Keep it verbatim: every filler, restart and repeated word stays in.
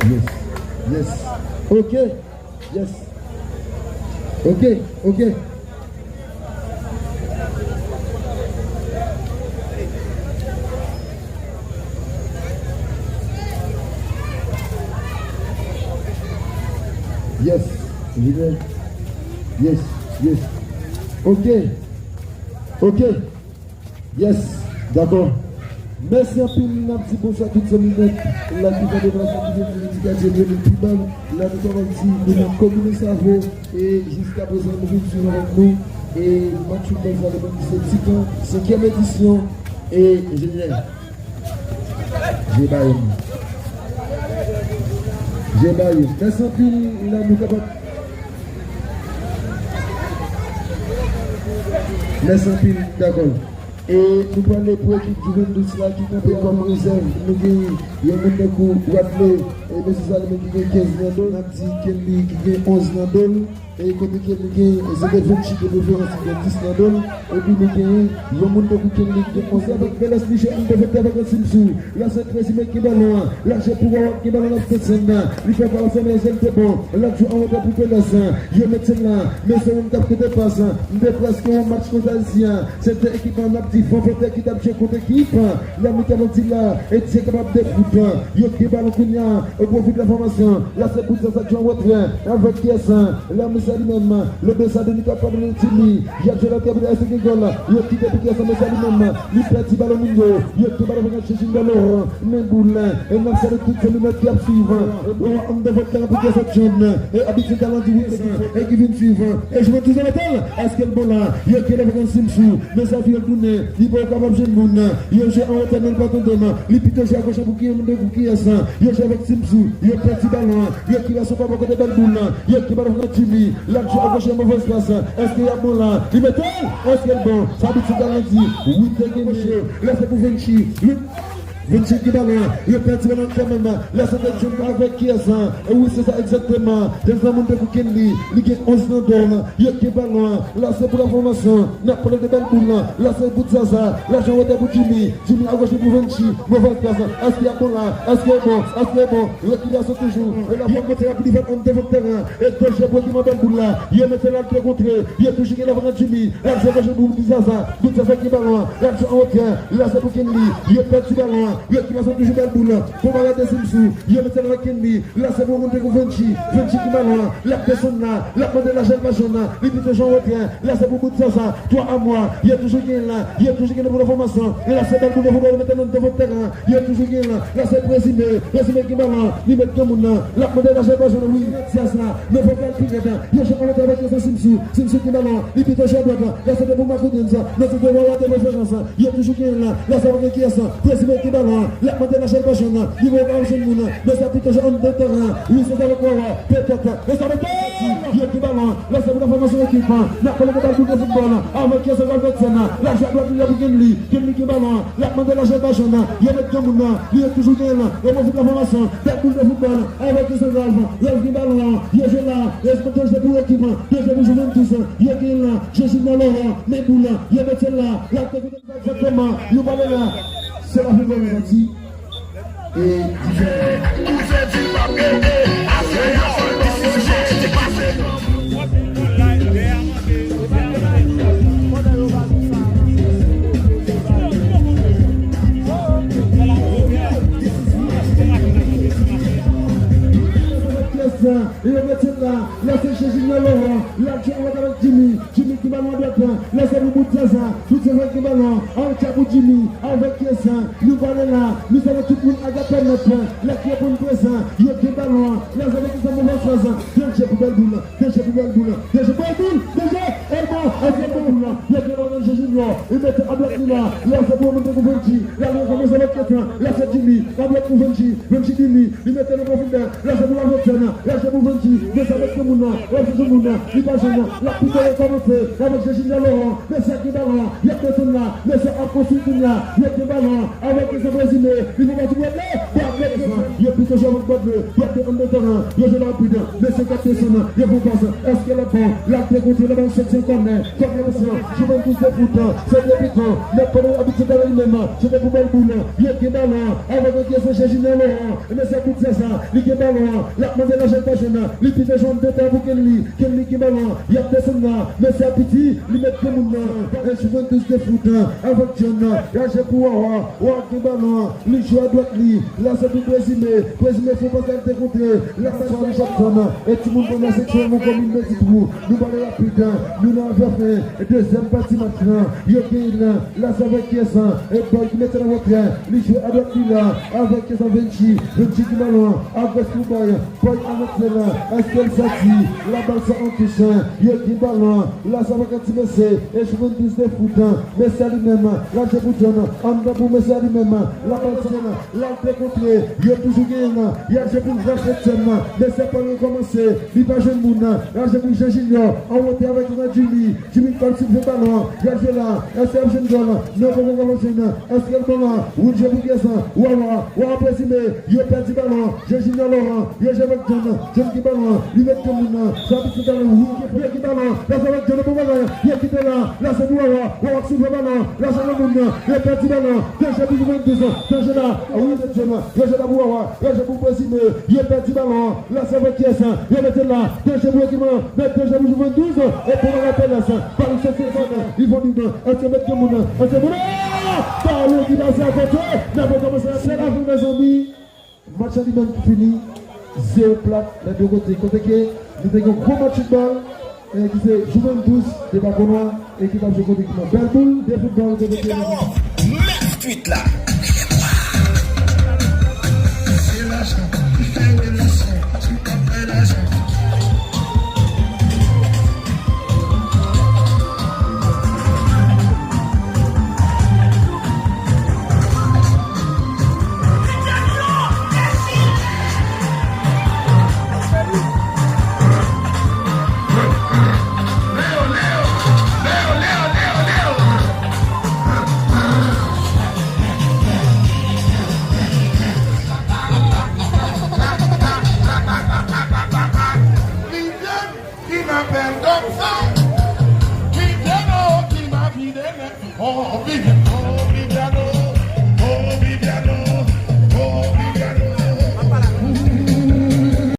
Yes. Yes. Ok. Yes. Ok. Ok. Yes. Junior. Yes. Yes. Ok. Ok. Yes, dakò. Mèsi anpil, n ap di bonswa tout zanmi nèt la ki fè deplasman ki vin vini ti katye Brenil Pibal. La nou kapab di nou nan komin Savo e jiskaprezan nou vin swiv avèk nou e match foutbòl sa depi ki se Tikan, senkyèm edisyon e enjenyè. Je ba yo. Je ba yo. Mèsi anpil, la nou kapab. Mèsi anpil, dakò. E nou prale pou ekip Juventus la ki kanpe kòm rezèv. Nou gen yon moun tankou Wadley, e mesye sa li menm ki gen kenz nan do l, n ap di Kenly ki gen onz nan do l, e kote Kenly gen, se te Vinci de preferans ki gen dis nan do l, epi nou gen yon moun tankou Kenly ki gen onz nan do l. Velas Michel, Anto Vèktè avèk Anselm Sou, la se Prezime ki gen balon an, la se pou Wawa ki gen balon nan tèt sèn nan, li fè pa ansanm e zèl te bon, l ap jwe an wotè pou Velas, yo met sèn la, mesye moun k ap kote pas, m te prèske yon match konsa isi a. Se te ekip an ap di Fanfantè ki t ap jwe kont ekip la, mitan an di la, e Dye kapab de fout. Yo gen balon kounye a, o pwofi de la fòmasyon. La se bout sa sa jwe an retrè, avèk kiyès? La misye li menm, le de sa de li kapab de Jimmy. Y ap jwe la tèt, èske gen gòl? Yo kite pou kiyès? Misye li menm, li pèdi balon moun yo. Yo gen balon pou Jimmy Laurent. Men boul, e n ap salye tout zanmi nèt ki ap swiv. Bon, an devan tèren pou kiyès ap jwenn. E abitye talan di wi, e ki vin swiv. E jwenn tou zan letal, èske l bon la? Yo kite avèk Anselm Sou. Men sa fè l tounen, li pa kapab jwenn moun. Yo jwe an wotè men l pa tande m. Li pito jwe agoch pou ki moun de pou kiyès? Yo jwe avèk Anselm Sou. Yo pèdi balon. Yo kite sou pa kote bèl boul la. Yo kite balon pou Jimmy. L ap jwe agoch yon move espas. Èske y ap bon la? Li mete l. Èske l bon? Sa abitye talan di wi, te gen mesye. La se pou Vinci. Vinci ki balon an, yo pèdi balon kanmenm. La se te John avèk kiyès? E wi, se sa egzakteman. Dezam moun te pou Kenly, li gen onz nan do l. Yo gen balon an. La se pou la fòmasyon. N ap pale de bèl boul la. La se bout Zaza. La jan wotè pou Jimmy. Jimmy agoch pou Vinci. Move pas. Èske y ap bon la? Èske bon? Èske bon? Rekilyason toujou. E la fòmasyon rapid li fè an devan tèren. E danje pou ekip an bèl boul la. Yo mete l al de kontre. Yo toujou gen la fòmasyon Jimmy. L ap jwe agoch pou Zaza. Bout Zaza ki balon an. L ap jwe an wotè. La se pou Kenly. Yo pèdi balon an. Yo ki pase toujou bèl boul. Bon malad de Simsou. Yo mete l avèk Kenly. La se pou moun de pou Venchi. Venchi ki balon an. L ap desann la. L ap mande lajè l pa jwenn la. Li pito jwe an wotè. La se pou bout Zaza. Twa a mwa. Yo toujou gen la. Yo toujou gen pou la fòmasyon. E la se bèl boul de foutbòl mete nan devan tèren. Yo toujou gen la. La se Prezime. Prezime ki balon an. Li met gen moun nan. L ap mande lajè l pa jwenn la. Wi. Zaza. Men fò kal pi rèd. Yo jwe an wotè avèk Simsou. Simsou ki balon an. Li pito jwe adwat la. La se te pou Marco Denza. Nan se te Wawa de referans. Yo toujou gen la. La se avèk kiyès? Prezime ki balon an. L ap mande lajè l pa jwenn la. Li wè pa jwenn moun. Men sa pito jwe an de tèren. Wi, se sa avèk Wawa. Petèt. Men sa avèk yo ki balon an. La se pou la fòmasyon ekip la. N ap pale de bal boul de foutbòl. Avèk kiyès? Avèk Vetsen. La jwe adwat li la pou Kenly. Kenly ki balon an. L ap mande lajè l pa jwenn la. Yo met gen moun nan. Li yo toujou gen la. Yo move la fòmasyon. Bèl boul de foutbòl. Avèk kiyès? Ralph. Ralph ki balon an. Yo jwe la. Yo se danje pou ekip la. Danje pou Juventus. Yo gen la. Jezi nan lò. Men boul la. Yo met la. L ap te koute. Egzakteman, yo pale la. Se la fè mwen di. E diferan. Yo mete la, la se Jezi nan lò, la jwe avèk Jimmy. Jimmy ki balon adwat la, lese pou bout Zaza, bout Zaza ki balon, an tcha pou Jimmy, avèk kiyès? Nou pale la, nou salye tout moun Agapè nèt, la ki reponn prezan, yo gen balon, lese avèk kiyès? Move pas, danje pou bèl boul, danje pou bèl boul, danje pou bèl boul, danje, e bon, e se bon boul, yo gen balon Jezi Junior, li mete adwat li la, lese pou moun pou Venchi, la li kòmanse avèk kiyès? Lese Jimmy, adwat pou Venchi, Venchi Jimmy, li mete nan pwofondè, lese pou Lafontaine, lese pou Venchi, men sa avèk moun nan, lese pou moun nan, li pa jwenn, l ap pito rekòmanse, avèk Jezi Junior Laurent, mesye ki balon, y ap desann la, mesye ap konstwi kounye a, yo gen balon, avèk mesye Prezime, li gen pati pou Wadley, Wadley, yo Toujou avèk Bwadle, Bwadle anndan tèren, yo jwe rapid, mesye k ap desann, yo fè yon pas, èske l ap bon, l ap dekontre, l ap al sèt sèt kònè, kònè pou Juventus de Foot, se de pikan, nèt kònè abitye ba li menm, se te pou bèl boul, yo gen balon, avèk yon pyès Junior Laurent, mesye kout sa, li gen balon, l ap mande lajè pa jwenn, li pike jwenn de ta pou Kenly, Kenly gen balon, y ap desann la, mesye piti, li met granmoun nan, e Juventus de Foot, avèk John, lajè pou Wawa, Wawa gen balon, li jwe adwat li, la se pou Prezime, Prezime fè yon pas al dekontre, la se pou Richardson, e timoun pran nan seksyon nou komin mezi twou, nou pale rapid, nou nan avè fen, dezyèm pati match lan, yo genyen lan, la se avèk pyès, e Boy ki mete nan retrè, li jwe adwat li la, avèk pyès Venchi, Venchi ki balon, agòch pou Boy, Boy antre lan, èske l sòti, la bal sa an touch, yo gen balon, la se avèk ti mesye, e Juventus de Foot, mesye li menm, lajè pou John, anndan pou mesye li menm, la bal sa, l al dekontre, yo toujou genyen, y al jwe pou Jacques Etienne, mesye pa rekòmanse, li pa jwenn moun, lajè pou Jean Junior, an wotè avèk Junior Jimmy, Jimmy k ap soulve balon, y al jwe la, èske y ap jwenn gòl, non poko gòl jwenn, èske l bon la, wout jwe pou pyès, Wawa, Wawa Prezime, yo pèdi balon, Jean Junior Laurent, yo jwe avèk John, John ki balon, li met granmoun nan, sa piti talè, wi, yo ki balon, la se avèk John pou balon, yo kite la, la se pou Wawa, Wawa k soulve balon, la se granmoun nan, yo pèdi balon, danje pou Juventus, danje la, wi se John, yo jwe la pou Wawa, yo jwe pou Prezime, yo pèdi balon, la se avèk pyès, yo mete la, danje pou ekip lan, men danje pou Juventus, e pou Wawa Pèlès, bal se se zòn, li fon li nan, èske met granmoun nan, èske moun, balon ki pase akote, n ap rekòmanse, se la fin mezanmi. Match la li menm ki fini, zewo plat, lè de kote. Kote ke nou te gen yon gwo match foutbòl, e ki se Juventus de Bakonwa, e ki t ap jwe kont ekip lan. Bèl boul de foutbòl kote ke nou. Nèf tweet la. Se lajan ki fè relasyon, ki pa fè lajan. Ki m apèl kòmsa, ki te nan ki m a vide nèt, oh, vide.